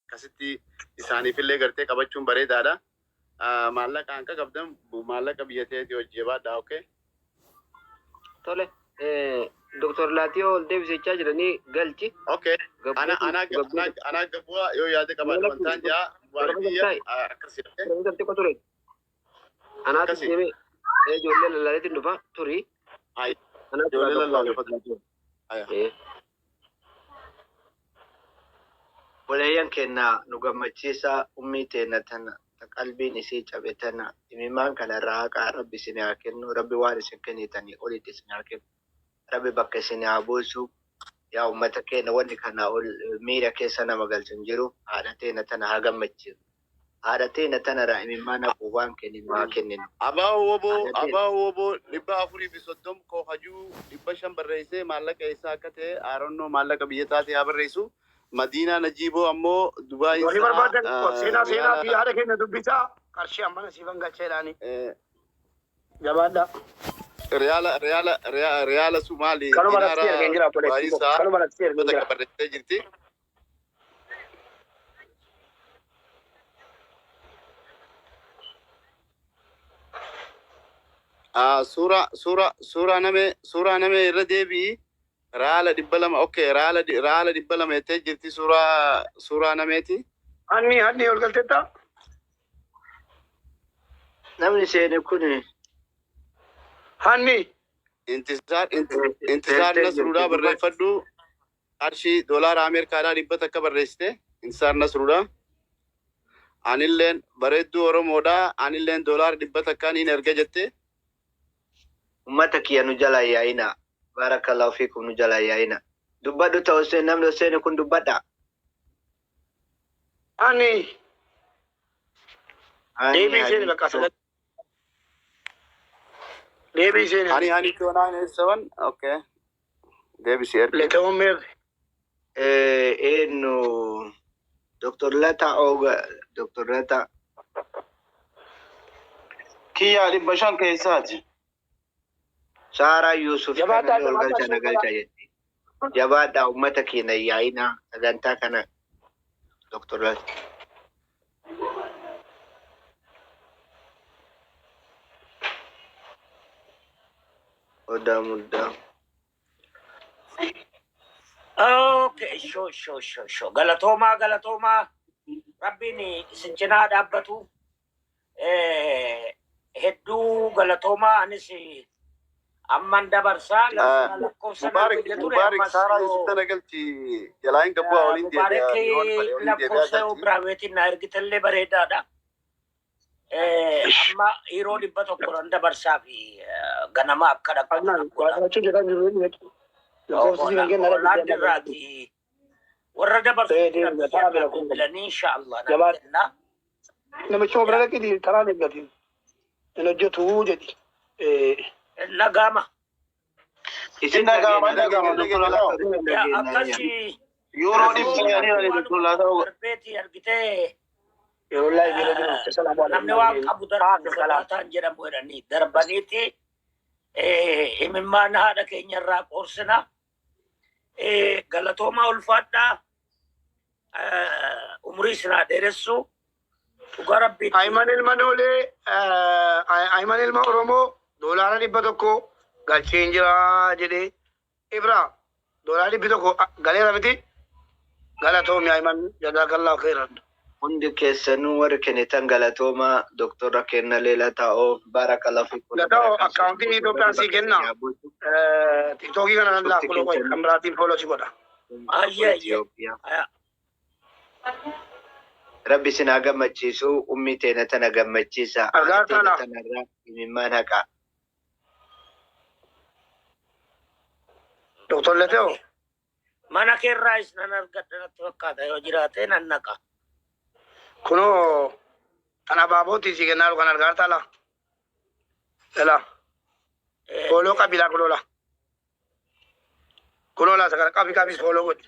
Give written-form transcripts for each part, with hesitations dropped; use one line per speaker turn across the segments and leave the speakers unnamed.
Akkasitti isaaniifillee gartee qabachuun bareedaadha. Maallaqa hanqa qabdan maallaqa biyya teetii hojii jabaadhaa, okay?
Tole. Dr. Laatiyoo ol deebisechaa jiranii galchi.
Okay. Ana ana ana ana gabu'a yoo yaada qabaadhe wantaan jaa Mubaarak biyya akkasi.
Profeesar xiqqoo ture. Anaatu
Akkasi.
deemee ijoollee lallaaleetiin dhufa turi.
Ay,
Anaatu
ijoollee
irraa
lallaalee
gabu'a.
fatu. Aya.
Obboleeyyan keenna nu gammachiisaa ummii teenna tana ta qalbiin isii cabe tana imimmaan kana irraa haqaa rabbi isinii haa kennu rabbi waan isin kennitanii olitti isin haa kennu rabbi bakka isinii haa buusu yaa ummata keenna wanni kanaa ol miira keessa nama galchu hin jiru haadha teenna tana haa gammachiifnu haadha teenna tanarraa imimmaan haquu waan kenninu haa kenninu
Abaa woboo
haadha teenna
abaa woboo 430 koo hajuu 500 barreessee maallaqa eessaa akka ta'e aaronnoo maallaqa biyya taate haa barreessu. Madiinaa Najiiboo ammoo Dubaayin
Warri
sa'a
barbaadan seenaa seenaa fi
riyaala
haadha keenya dubbisaa qarshii ammana siifan galcheedhaani. Jabaadhaa.
Riyaala riyaala riyaala Sumaali
Kanuma
dinaara
natti ergeen jira obboleettii
Dubaayin
koo.
sa'a
Kanuma natti
dhibba
ergeen
takka
jira.
barreessitee jirti. Suura suura suuraa name suuraa name irra deebi'i. Raala 200, okay, raala raala 200 jettee jirti suuraa suuraa nameeti.
Hanni hanni ol galteetta.
Namni seene kun
Hanni.
Intisaar intisaar
seentee jirti
Nasruudhaa
dubbadhu.
barreeffadhu qarshii doolaara Ameerikaadhaa 100 barreessite Intisaar Nasruudhaa. Anilleen bareedduu Oromoodhaa anilleen doolaara 100 niin erga jette.
Ummata kiyya nu jalaa hin yaa'inaa. Barakallahu fiikum nu jalaa hin yaa'inaa. Dubbadhu ta Hussein namni Hussein kun dubbadha.
Ani
Hani
deebii seeni
hani
bakka
to.
sagal deebii seeni
Hani hani 2987, okay. Deebisi erge.
Letewoon meerre.
Eenyu Dr. Lata Oga Dr. Lata
Kiyyaa 500 keessaati.
Saaraa Yuusuf
Jabaadhaa
kanallee ol
jabaadhaa
galcha na
sheekala.
galcha jetti. Jabaadhaa ummata keenya hin yaa'inaa sagantaa kana Dr. Lata. Odaa muddaa.
Okay, sho sho sho sho. Galatoomaa galatoomaa. Rabbiin isin cinaa dhaabbatu. Hedduu galatoomaa anis amman dabarsaa lakkoofsa nan
Mubaarik
biyya ture
Mubaarik
ammas
Saaraa
yoo
Yusuf tana galchi jalaa hin gabbu'aa waliin deebi'a
Mubaarik
yeroon fedhe waliin deebi'aa
lakkoofsa yoo
galchi.
biraaweetiin na ergitellee bareedaadha. Amma yeroo 100 nan dabarsaa fi ganama akka dhaqqabu
Adnaan
nan godha.
waa qabachuu jedhaa jiru inni dhaqi. Lakkoofsa siifan kenna dhaqi
Hoolaand
deemaa galchi.
irraati warra dabarsu
Ee
jira
deemi
biyya
taraa
irraa
bira kun
bilbilanii insha Allah nan
Jabaadhu.
kenna.
Namicha bira dhaqi karaan eeggatiin. Hin hojjetu jedhi. Ee
Nagaama.
Isin
Hin dhaga'ama
dhageenya
hin dhaga'ama
Dr.
Dr. Lataa.
Lataa isin
Yaa
dhageenya
akkasi
Yuuroo
garuu
500 ani
waanuma
Dr. Lataa.
darbeeti argitee
yeroo laayif yeroo jiru salaamu alaikum
namni waan qabu darbu
Haafir kalaam.
sodaataan jedhamu jedhanii darbaniiti imimmaan haadha keenya irraa qoorsina. Galatoomaa ulfaadhaa umurii isin haa dheeressu dhugaa rabbiitti.
Ayman ilma Noolee Ayman ilma Oromoo doolaara 100 galcheen jira jedhee Ibra doolaara 100 galeera miti galatoomi Ayman jazaakallahu khairan.
Hundi keessanuu warri kennitan galatoomaa doktora kennallee Lataa'oo barakallahu fiikum
Lata'oo
barakaa isin
akkaawuntii
godhu rabbi
Itoophiyaan sii
bakka
kenna.
isin haa buusu.
Tiktookii kana nan laa
Cufti
follow godhi
keessanuu
kan biraatiin follow si godha.
Ayyee ayyee.
Itoophiyaa.
Aya.
Rabbi isin haa gammachiisu ummii teena tana gammachiisa haadha
Argaa
teena
tana.
tanarraa imimmaan haqaa.
Doktor Leteo.
Mana keerraayis nan argadha natti fakkaata yoo jiraate nan naqa.
Kunoo kan abaabootii sii kennaa jiru kan argaa jirtaa laa? Ilaa. Fooloo qabi laa kunoo laa. Kunoo laa isa kana qabi qabi fooloo godhi.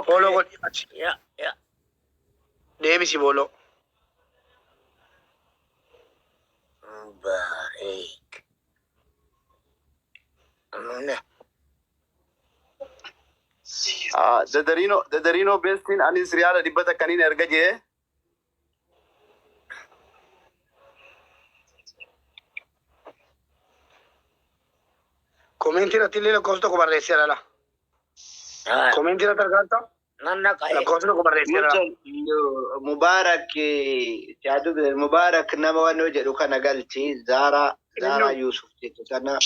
Fooloo
Okay.
godhi achi
Ya ya.
deebisi fooloo.
Mubarak. Amina.
Dadariinoo Dadariinoo beestiin anis riyaala 100 niin erga jee.
Koomentii irratti illee lakkoofsa tokko barreessee lala. Koomentii irratti argatta
Nan naqa'e.
lakkoofsa tokko barreessee lala.
Mubarak yaadu Mubarak nama waan jedhu kana galchi Zara Zara Yusuf jettu kana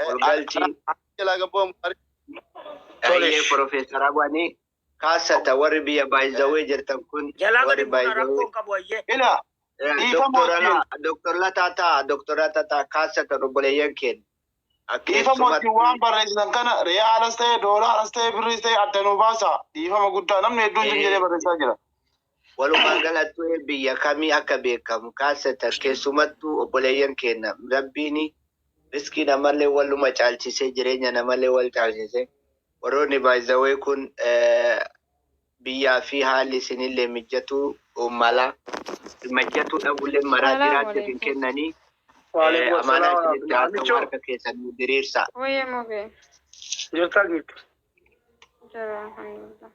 ol galchi.
Jalaa gabboo.
Ayyee, Profeesar Abani kaasata warri biyya baay'izawee jirtan kun
Jalaa
warri
gadi buuna
baay'izawee.
rakkoon qabu ayyee.
Ila dhiifama wajjin
Doktor Lataataa, Doktor Lataataa, kaasata obboleeyyan keenya.
Dhiifama wajjin, waan barreessitan kana riyaalas ta'e, doolaaras ta'e, birriis ta'e adda nuu baasa. Dhiifama guddaa, namni hedduun jiru jedhee barreessaa jira.
Walumaa galatti biyya kamii akka beekamu kaasata. Keessumattuu obboleeyyan keenya, rabbiin riskii namallee waluma caalchisee, jireenya namallee wal caalchisee, warroonni baay'izawee kun biyyaa fi haalli isinillee mijatu mala mijatu dhabullee maraa
Salaamu
jiraachuuf hin
alaikum.
kennanii
Waalaikum
amaanaa
salaam.
isinitti haa ta'u,
Maamichoo
harka keessan nu diriirsa.
Wayye mubee.
Jirtaa giiftu?
Jira, alhamdulillah.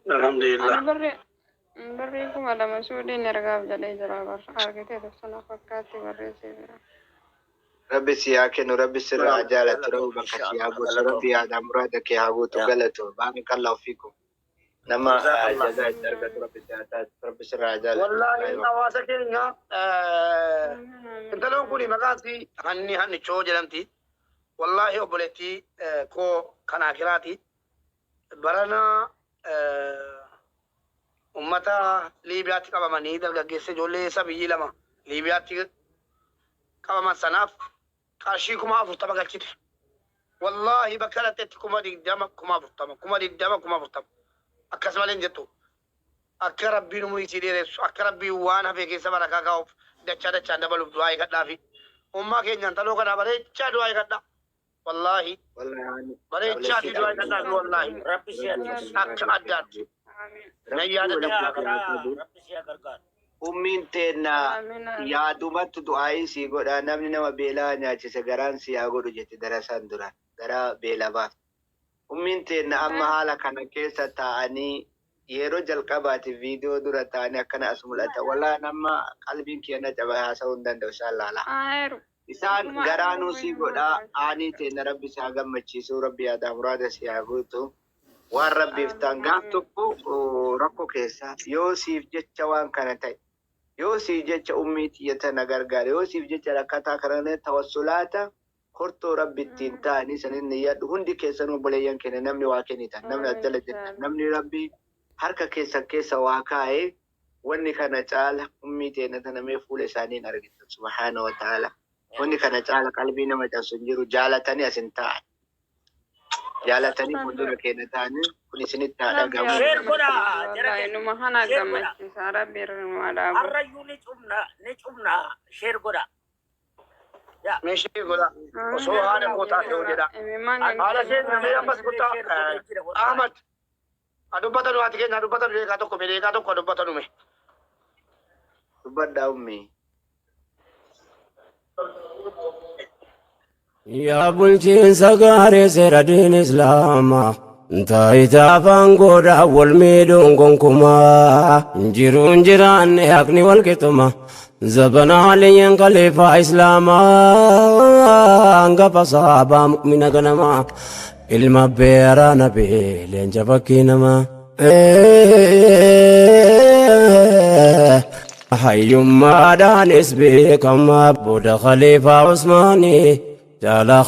Alhamdulillah.
Ani barri 2000 suudhiin ergaaf jedhee jira barra argitee sana fakkaatti barreessee jira.
Rabbi si haa kennu, Rabbi sirraa haa jaalatu, Rabbi bakka si haa buusu, Rabbi yaada muraada kee haa guutu, galatu. Baarakallahu fiikum. Nama
Jazakallah.
jazaa itti argatu Rabbi si haa taasisu, Rabbi sirraa haa jaalatu.
Wallaahi hawaasa keenya, intaloon kun maqaan isii Hanni Hannichoo jedhamti. Wallaahi obboleettii koo kan akiraati. Barana ummata Liibiyaatti qabamanii, dargaggeessa ijoollee sabiyyii lama Liibiyaatti qabaman sanaaf qarshii 40,000 galchite. Wallaahi bakka dhattetti 20,000, 40,000, 20,000, 40,000 akkas malee hin jettu. Akka rabbiin umurii isii dheeressu, akka rabbiin waan hafe keessa barakaa kaa'uuf, dachaa dachaan dabaluuf du'aa eegadhaafi. Ummaa keenyaan taloo kanaa bareechaa du'aa eegadha. Wallaahi
Wallaahi
bareechaatii du'aa eegadhaafi wallaahi.
Rabbi si haa
Akka addaatti.
Amiin.
Nan yaadadha.
Rabbi si haa gargaaru.
Ummiin teenna
Amiin amiin.
yaadumatti du'aayii sii godha, namni nama beelaa nyaachise garaan si haa godhu jette darasaan dura garaa beela baaf. Ummiin teenna amma haala kana keessa taa'anii yeroo jalqabaati viidiyoo dura taa'anii akkana as mul'ata. Wallaahi nama qalbiin kiyya caba, haasa'uu hin danda'u isaan laala.
Aayeru.
Isaan
Dhuguma
garaanuu sii godha,
dhuguma.
Aanii teenna rabbi si haa gammachiisu, rabbi yaada muraada si haa guutu. Waan rabbiif ta'an
Amiin
gaaf
amiin.
tokko rakkoo keessa yoo siif jecha waan kana ta'e, yoo siif jecha ummii tiyya tana gargaare, yoo siif jecha rakkataa kana tawassulaata hortoo rabbi ittiin ta'anii sanin niyyadhu. Hundi keessanuu obboleeyyan keenya, namni waa kennitan, namni as jala jirtan, namni rabbi harka keessan keessa waa kaa'ee, wanni kana caala ummii teenya tana mee fuula isaaniin argitan, subhaana wa ta'ala, wanni kana caala qalbii nama cabsu hin jiru. Jaalatanii asin taa'an, jaalatanii fuuldura keenya ta'anii kun isinitti haa
Rabbi
dhagahamu.
haa
Share godha
gammachiisu
jara
wallaahi
keenya.
numa kana
Share godha.
gammachiisa rabbi irraa dhaabu.
Harrayyuu ni cumna, ni cumna, share godha. Yaa.
Meeshii godha. Osoo haadha koo taate hoo jedha.
Imimmaan
Haadha keenya mee ammas kottaa.
Share godhee jira wallahi.
Ahmad. Adubbata nu, haati keenya adubbata nu, deeqaa tokko mee, deeqaa tokko adubbata nume.
Dubbadhaa ummii.
Yaa bulchiinsa gaarii seera diin Islaamaa, taayitaa afaan godhaa wal miidhuun gonkumaa jiruun jiraanne haqni wal qixxuma zabana aliyyin khaliifaa Islaamaa, hangafa saabaa, mu'mina ganamaa, ilma beeraa nabii, leenca fakkii namaa. Hayyummaadhaanis beekamaa booda khaliifaa Usmaanii jaalaa.